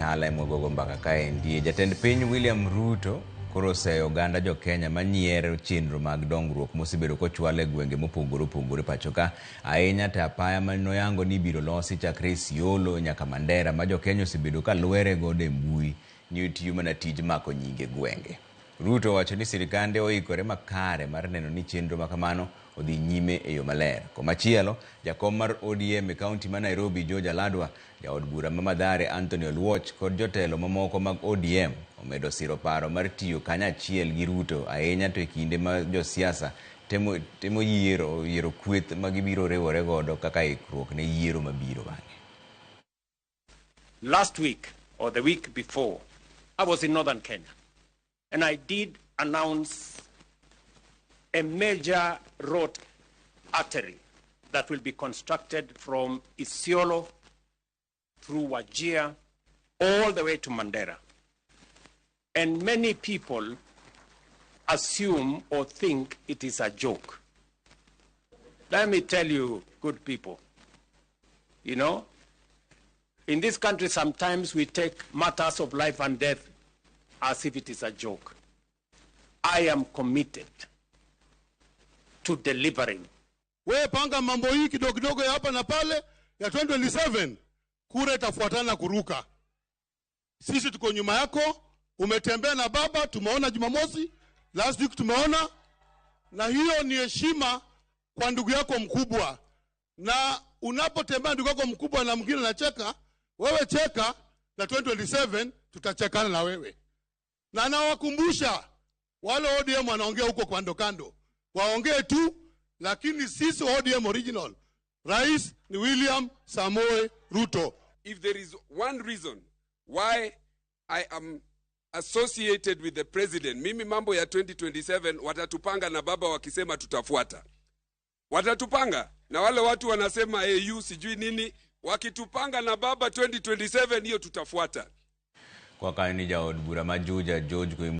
Hala emwagogo mbaka kaendi. Jatend piny William Ruto koro oseyo oganda jo-Kenya manyiero chenro mag dongruok mosebedo kochwal e gwenge mopogore opogore pacho ka. Ahinya to apaya manoyango ni ibiro losi chakre Isiolo nyaka Mandera ma jo-Kenya osebedo ka lwere godo e mbui ni otiyo mana tij mako nyinge gwenge. Ruto owacho ni sirikande oikore makare mar neno ni chenro makamano odhi nyime e yo maler. Komachielo, jakom mar ODM e kaunti ma Nairobi George Aladwa, jaod bura ma Mathare Anthony Oluoch kod jotelo mamoko mag ODM omedo siro paro mar tiyo kanyachiel gi Ruto ahinya to e kinde ma josiasa temo yiero kweth ma gibiro riwore godo kaka ikruok ne yiero mabiro bang'e. Last week or the week before, I was in northern Kenya and I did announce a major road artery that will be constructed from Isiolo through Wajir all the way to Mandera. And many people assume or think it is a joke. Let me tell you, good people, in this country sometimes we take matters of life and death as if it is a joke. I am committed to delivering. Wewe panga mambo hii kidogo kidogo ya hapa na pale ya 2027, kura itafuatana kuruka. Sisi tuko nyuma yako, umetembea na baba, tumeona Jumamosi, last week tumeona, na hiyo ni heshima kwa ndugu yako mkubwa. Na unapotembea ndugu yako mkubwa na mwingine anacheka, wewe cheka, na 2027 tutachekana na wewe. Na nawakumbusha wale ODM wanaongea huko kando kando, waongee tu, lakini sisi ODM original, Rais ni William Samoei Ruto. If there is one reason why I am associated with the president, mimi mambo ya 2027 watatupanga na baba wakisema tutafuata. Watatupanga na wale watu wanasema AU sijui nini, wakitupanga na baba 2027 hiyo tutafuata. Kwa kanyo ni jaod bura ma Juja George Koimburi.